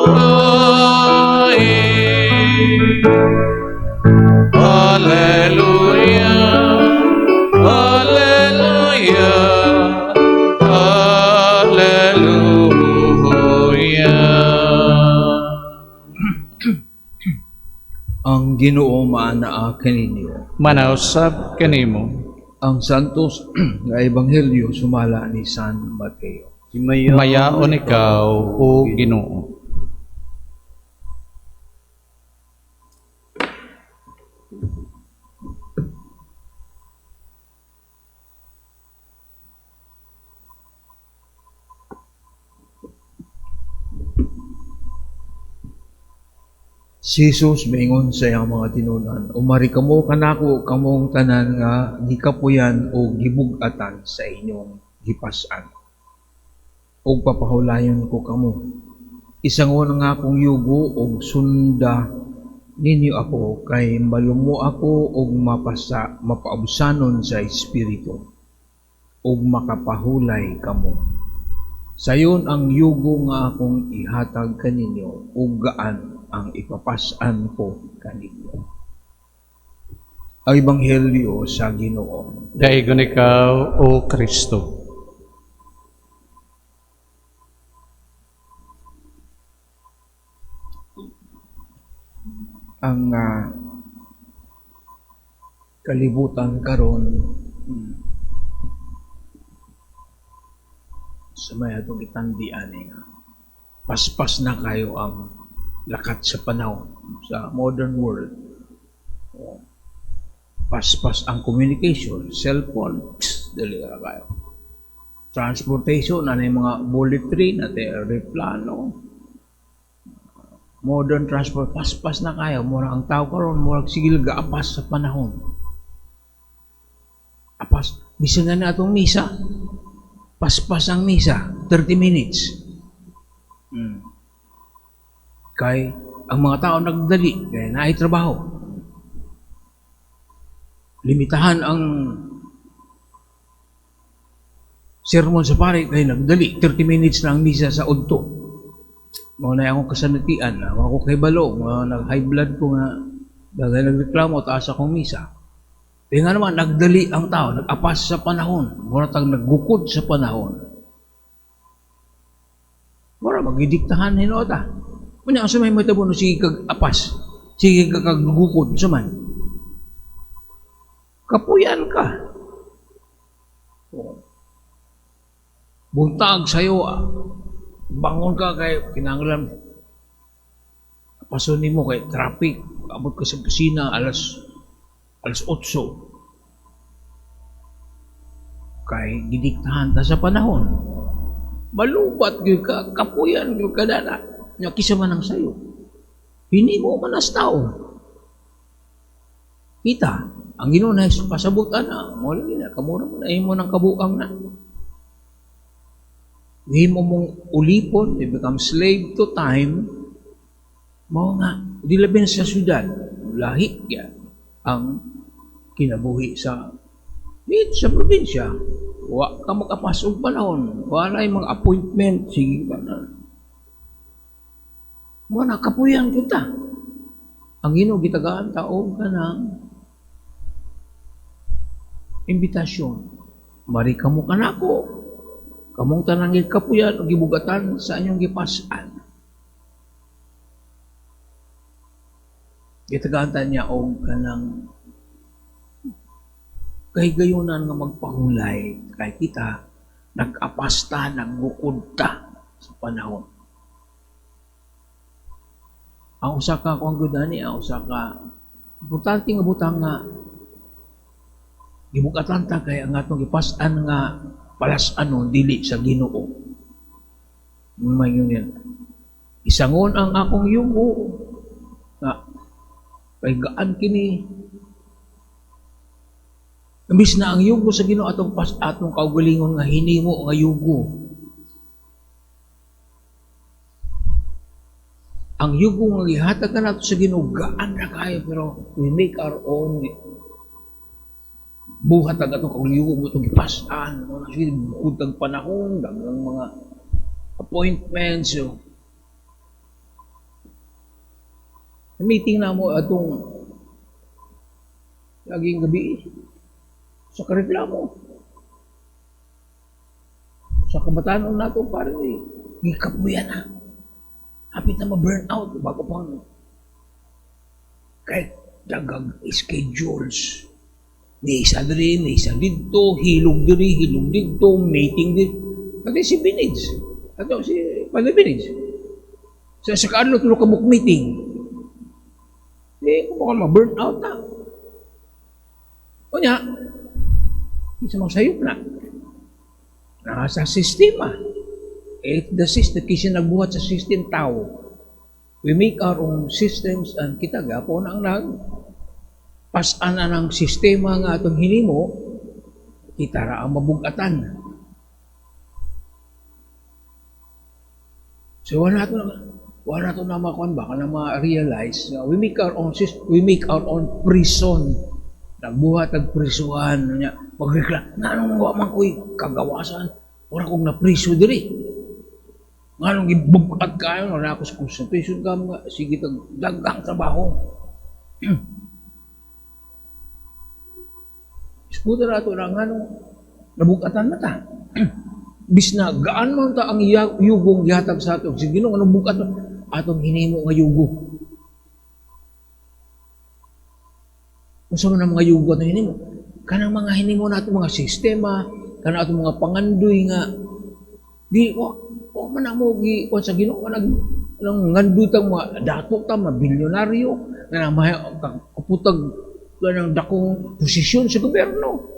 Alleluia, Alleluia, Alleluia. Ang Ginoo maanaa kaninyo. Manausab kanimo. Ang Santos nga Ebanghelyo sumala ni San Mateo. Mayaon ikaw, o Ginoo. Si Jesus miingon sa iyang mga tinunan, "Umari kamo kanako kamong tanan nga gikapuyan o gibug-atan sa inyong gipas-an, ug papahulayon ko kamo. Isangon ang akong yugo ug sunda ninyo ako, kay malumo ako ug mapaubsanon sa espiritu, ug makapahulay kamo. Sayon ang yugo nga akong ihatag kaninyo, ug gaan ang ipapas-an ko kaninyo." Ang Ebanghelyo sa Ginoo. Daigon ikaw, O Kristo. Ang kalibutan karon sa may atong gitandian nga paspas na kayo ang lakat sa panahon sa modern world. Paspas ang communication, cellphone, pss, dali na kayo. Transportation, ano yung mga bullet train, at aeroplano, modern transport, paspas na kayo. Mura ang tao karon, murag sigil gaapas sa panahon. Apas, bisan na na atong misa. Paspas ang misa, 30 minutes. Kay ang mga tao nagdali, kay naay trabaho. Limitahan ang sermon sa pare, kay nagdali, 30 minutes na ang misa sa udto. Mao na akong kasanatian, ako kay balo, mga nag-high blood ko nga, dahil nagreklamo, taas akong misa. Kaya nga naman, nagdali ang tao, nag-apas sa panahon, mura tag naggukod sa panahon. Mura, magidiktahan hinuota. Kunya, ang sumay mo no, sige kag apas, sige kag kaggukod, suman. Kapuyan ka. Buntag sa'yo, bangon ka kay kinahanglan paso nimo kay traffic, abot ka sa opisina alas 8. Kay gidiktahan ta sa panahon. Malubat gyud ka, kapuyan gyud ka dana. Nya kisa man ang sayo. Hinimo man as tao. Kita, ang Ginoo na pasabutan na, mo lagi na kamura mo na imo ng kabuang na. Himo mong ulipon, you become slave to time. Mao nga, di labi na sa syudad, lahi ya ang kinabuhi sa dito sa probinsya. Wa ka makapas og panahon, wala mga appointment, sige ka na. Mo na kapuyan kita. Ang Ginoo gitagaan ta og kanang imbitasyon. Mari kamo kanako. Kamong tanang gikapuyan o gibugatan sa inyong gipas-an. Gitagaan ta niya og kanang kahigayunan nga magpahulay kay kita nag-apasta, naggukod ta sa panahon. Ang usa ka kuang gyud ani, ang usa ka importante nga butang nga gibugatan ta kay ang atong gipas-an nga palas-anon dili sa Ginoo. May yun yan. Isangon ang akong yugo nga kay gaan kini. Imbis na ang yugo sa Ginoo atong pas atong kaugalingon nga hinimo nga yugo. Ang yugo nga gihatag kanato sa Ginoo gaan ra kayo, pero we make our own buhat ang atong kaugalingon mo itong gipas-an. Mo na sige, bukod ang panahon, daghang mga appointments. So, Meeting na mo atong laging gabi sa kareklamo. Sa kabataan nato pare, gikapuyan na. Hapit na ma-burn out bago pang kahit daghang schedules. May isa diri, may isa didto, hilog diri, hilog didto, meeting diri. Pati si Binids. Ato si Padre Binids. Sa kaadlaw tulo ka book meeting. Eh, kung baka ma-burn out na. Unya, isa mang sayop na. Nasa sistema. Eh, the system, kasi nagbuhat sa system tao. We make our own systems and kita gapon ang nag pasan na ng sistema nga atong hinimo, kita ra ang mabugatan. So wala to na makuan ba kana ma-realize we make our own system, we make our own prison. Nagbuhat ang prisuhan niya, magrekla, nganong wa man ko'y kagawasan, wala kong napriso diri. Nganong gibugat kayo, wala ako sa concentration camp nga, sige tag daghang trabaho. Isputa na ito na nganong nabugatan na ta. Bis na gaan man ta ang yugong gihatag sa ato. Sige Ginoo, anong bugat atong hinimo nga yugo. Unsa man ang mga yugo atong hinimo? Kanang mga hinimo nato mga sistema, kanang atong mga pangandoy nga di wa man amo gi kuan sa Ginoo, nag nang ngandoy tang mga dato ta, mga bilyonaryo, nga kaputag kanang dakong posisyon sa gobyerno.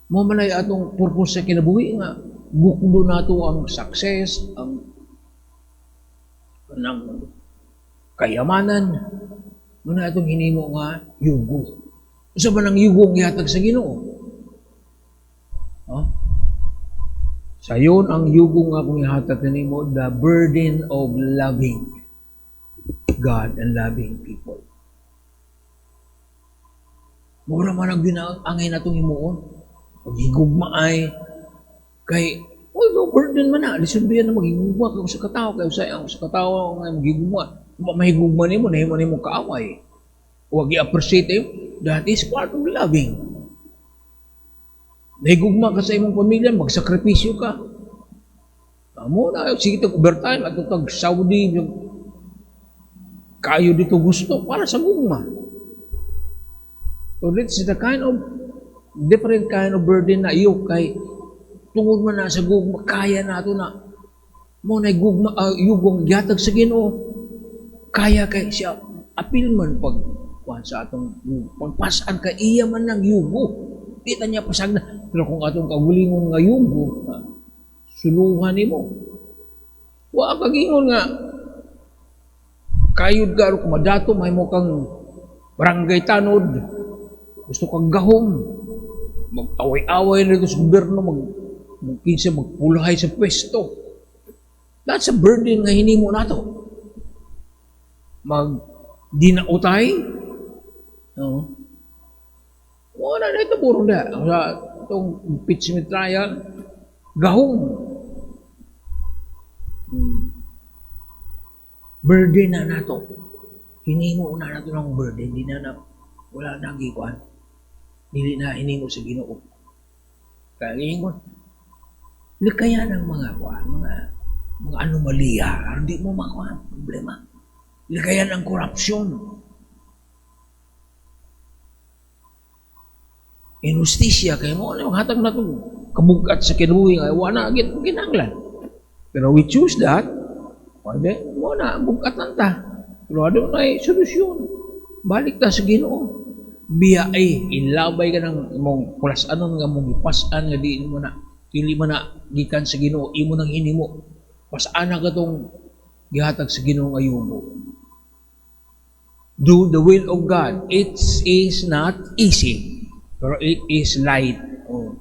Mo man ay atong purpose sa kinabuhi nga bukdo nato ang success, ang kanang kayamanan, mo na atong hinimo nga yugo. Unsa man ang yugo ang gihatag sa Ginoo? Huh? Sayon ang yugo nga akong ihatag kanimo, the burden of loving God and loving people. Mura man ang ginaangay natong himuon. Maghigugma ay kay although burden man na, lisod ba yan na maghigugma ka sa katao, kay usay ang sa katao nga maghigugma, mahigugma nimo, nahimo nimo kaaway. Huwag i-appreciate eh, that is part of loving. Nahigugma ka sa imong pamilya, magsakripisyo ka. Amo na, sige tag overtime, at tag Saudi, kayo dito gusto, para sa gugma. So this is the kind of, different kind of burden na iyo kay tungod man na sa gugma, kaya na ito na, mo na gugma, yugong gihatag sa Ginoo, kaya kay siya, apil man pag kuan sa atong pagpasan ka, iya man ng yugo. Di ta niya pasag na. Pero kung atong kagulingon nga yugo, suluhan nimo. Wa ka gingon nga kayod ka aron kumadato, may mo kang barangay tanod, gusto kang gahom, mag-away-away na dito sa gobyerno, magkinsa, magpulahay sa pwesto. That's a burden nga hinimo nato. Mag-dinautay. No? Wala na ito, puro na. Sa itong impeachment trial, gahom. Burden na nato. Hinimo na nato ng burden. Di na na, wala na gikuan. Dili na hinimo sa Ginoo. Kaya ingon, likaya ng mga kuan, mga anomalya, hindi mo makuan, problema. Likayan ang korupsyon. Inustisya, kaya mo, ano, hatag na itong kabugat sa kinuwi, kaya wala na kinanglan. Pero we choose that, pwede, mo na, bugatan ta. Pero ano na solusyon. Balik ta sa Ginoo. Biya ay, ilabay ka ng imong pulasanon nga mong ipasan nga di mo na, dili mo na gikan sa Ginoo, imo nang hinimo. Pasana ka tong gihatag sa Ginoo nga yugo. Do the will of God. It is not easy, pero it is light. Oh.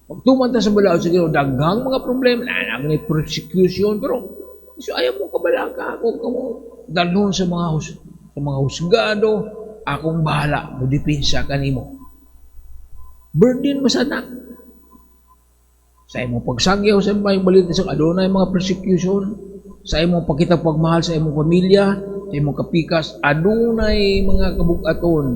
Pagtuman ta sa balaod sa Ginoo, daghang mga problema, na may persecution, pero so ayaw mo kabalaka kung kamo dalhon sa mga husgado, akong bahala, mo depensa kanimo. Burden mo sana. Sa imong pagsangyaw sa imong balita sa adunay mga persecution, Sa imong pakita pagmahal sa imong pamilya, sa imong kapikas, adunay mga kabugaton.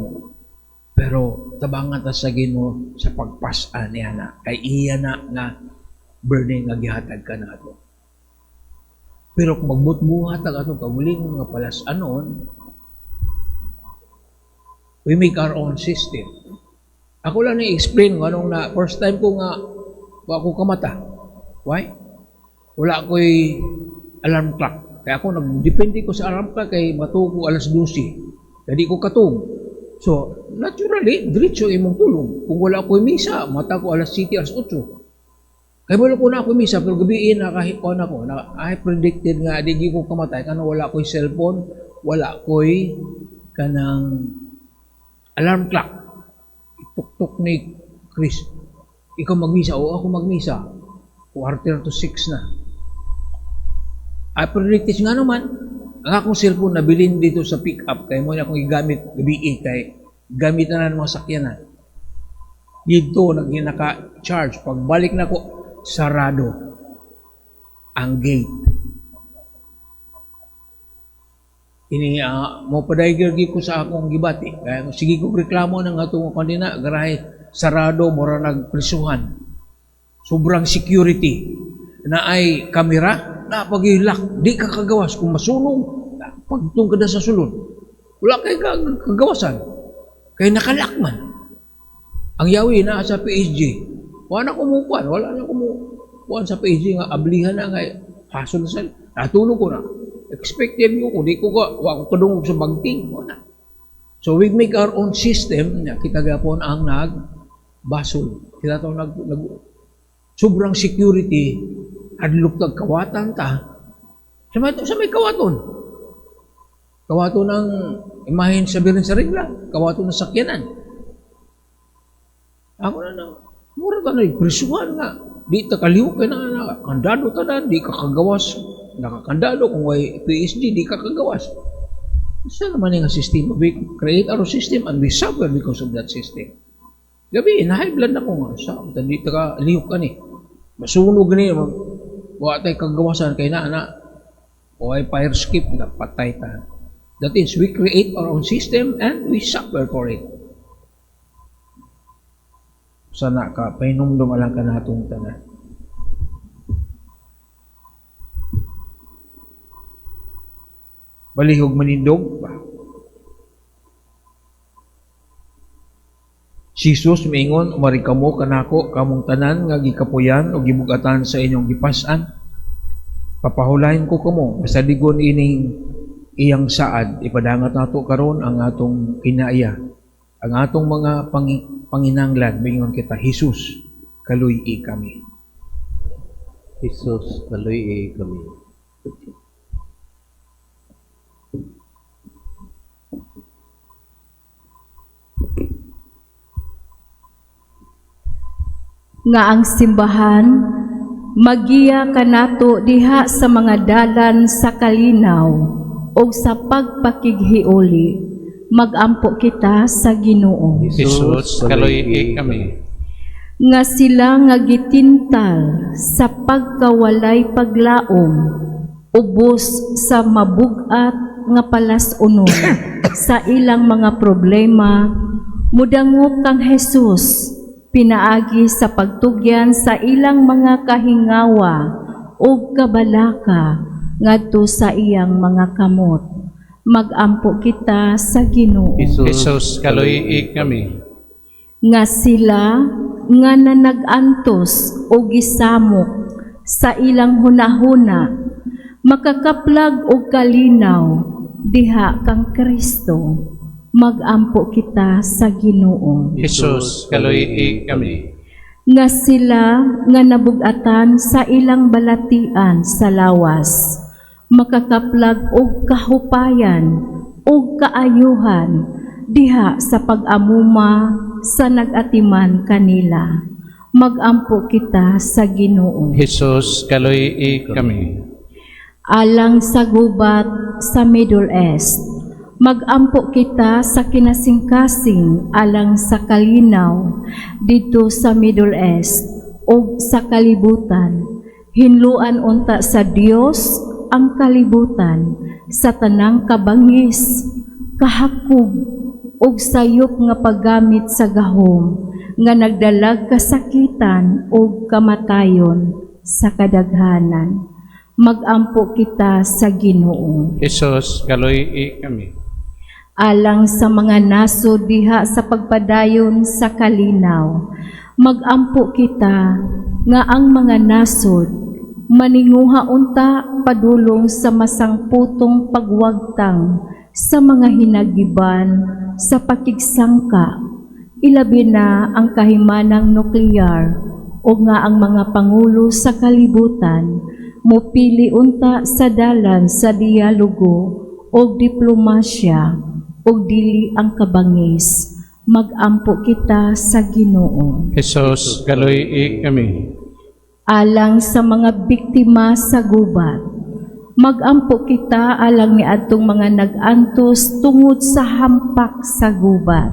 Pero tabangan ta sa Ginoo sa pagpas-an niya na. Kay iya na nga burden nga gihatag ka nato. Pero kung magbutbuhat ang atong kaugalingon nga palas-anon, we make our own system. Ako lang ni-explain kung anong na first time ko nga wa ko kamata. Why? Wala ko'y alarm clock. Kaya ako nagdepende ko sa alarm clock kay matuog ko alas 12. Kaya di ko katug. So, naturally, diretso imong tulog. Kung wala ko'y misa, mata ko alas 7, alas 8. Kaya wala ko na ako misa, pero gabi nakahipon ako. Na, I predicted nga, di ko kamatay, kano wala ko'y cellphone, wala ko'y kanang alarm clock. Ituktok ni Chris. Ikaw magmisa o ako magmisa. 5:45 na. I predicted nga naman, ang akong cellphone nabilin dito sa pick up kay mo na akong gigamit gabi kay gamit na ng mga sakyanan. Dito nag naka-charge. Pagbalik na ko, sarado ang gate. Ini mo padayger ko sa akong gibati. Kaya sige ko reklamo ng atong kanina, garahe sarado mura nagprisuhan. Sobrang security na ay kamera na pagilak, di ka kagawas kung masunog, pagtung ka na sa sulod. Wala kay kagawasan. Kay nakalak man. Ang yawi na sa PSG. Wala na kumukuan, wala na kumukuan sa PSG nga ablihan na nga hasol sa natulog ko na. Expected ko, kung di ko ka, wa ko kadungog sa bagting, wala. So we make our own system, na kita gapon ang nagbasol. Kita to nag sobrang security, hadlok tag kawatan ta. Sa may kawaton. Kawaton ang imahin sa birin sa regla, kawaton ng sakyanan. Ako na na, mura ta na, prisuhan nga. Di ta kaliw ka na, na, kandado ta na, di ka kagawas. Nakakandado, kung way PSG, di ka kagawas. Sa naman yung sistema? We create our system and we suffer because of that system. Gabi, na-high blood ako nga. Sa, di ta ka lihok ka ni. Masunog ni, wa tay kagawasan kay na, na, o ay fire escape, napatay ta. That is, we create our own system and we suffer for it. Sana ka, pahinumdum alang ka natong tanan. Balihog manindog ba? Si Jesus miingon, umari kamo kanako kamong tanan nga gikapuyan o gibugatan sa inyong gipas-an. Papahulahin ko kamo, basta digon ining iyang saad, ipadangat nato karon ang atong kinaiya, ang atong mga panginanglan, miingon kita, Jesus, kaluy-i kami. Jesus, kaluy-i kami. Nga ang simbahan magiya kanato diha sa mga dalan sa kalinaw o sa pagpakighiuli, magampo kita sa Ginoo. Jesus, kaluy-i kami. Nga sila nga gitintal sa pagkawalay paglaom, ubos sa mabugat nga palas-unon sa ilang mga problema, mudangop kang Jesus pinaagi sa pagtugyan sa ilang mga kahingawa ug kabalaka ngadto sa iyang mga kamot. Magampo kita sa Ginoo. Jesus, kaluy-i kami. Nga sila nga nanagantos o gisamok sa ilang hunahuna, makakaplag og kalinaw diha kang Kristo. Magampo kita sa Ginoo. Jesus, kaluy-i kami. Nga sila nga nabugatan sa ilang balatian sa lawas, makakaplag og kahupayan og kaayuhan diha sa pag-amuma sa nag-atiman kanila. Magampo kita sa Ginoo. Jesus, kaluy-i kami. Alang sa gubat sa Middle East, magampo kita sa kinasingkasing alang sa kalinaw dito sa Middle East o sa kalibutan. Hinluan unta sa Dios ang kalibutan sa tanang kabangis, kahakog ug sayop nga paggamit sa gahom nga nagdalag kasakitan ug kamatayon sa kadaghanan. Magampo kita sa Ginoo. Jesus, kaluy-i kami. Alang sa mga nasod diha sa pagpadayon sa kalinaw, magampo kita nga ang mga nasod maninguha unta padulong sa masangputong pagwagtang sa mga hinagiban sa pakigsangka, ilabi na ang kahimanang nuklear, o nga ang mga pangulo sa kalibutan mopili unta sa dalan sa dialogo o diplomasya ug dili ang kabangis. Magampo kita sa Ginoo. Jesus, kaluy-i kami. Alang sa mga biktima sa gubat, magampo kita alang niadtong mga nag-antos tungod sa hampak sa gubat,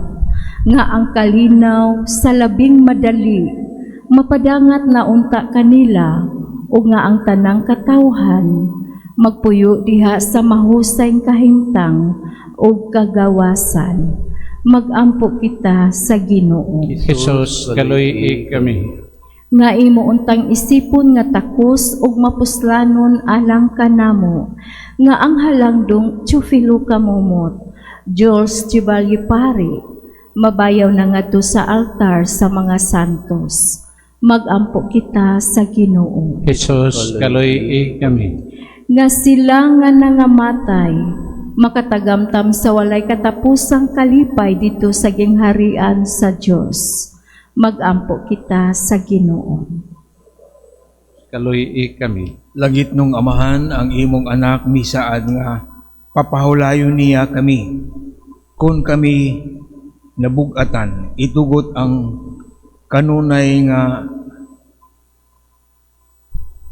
nga ang kalinaw sa labing madali mapadangat na unta kanila o nga ang tanang katawhan magpuyo diha sa mahusay kahimtang ug kagawasan. Magampo kita sa Ginoo. Jesus, kaluy-i kami. Nga imo untang isipon nga takos ug mapuslanon alang kanamo nga ang halangdong Teofilo Camomot, Jules Chevalier Pari, mabayaw na ngadto sa altar sa mga santos. Magampo kita sa Ginoo. Jesus, kaluy-i kami. Nga sila nga nangamatay makatagamtam sa walay katapusang kalipay didto sa gingharian sa Dios. Magampo kita sa Ginoo. Kaluy-i kami. Langitnong Amahan, ang imong Anak misaad nga papahulayon niya kami kung kami nabugatan. Itugot ang kanunay nga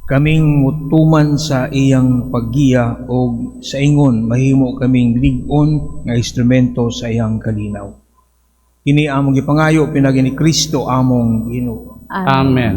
kaming mutuman sa iyang paggiya og sa ingon mahimo kaming lig-on nga instrumento sa iyang kalinaw. Kini among gipangayo pinagi ni Kristo among Ginoo. Amen.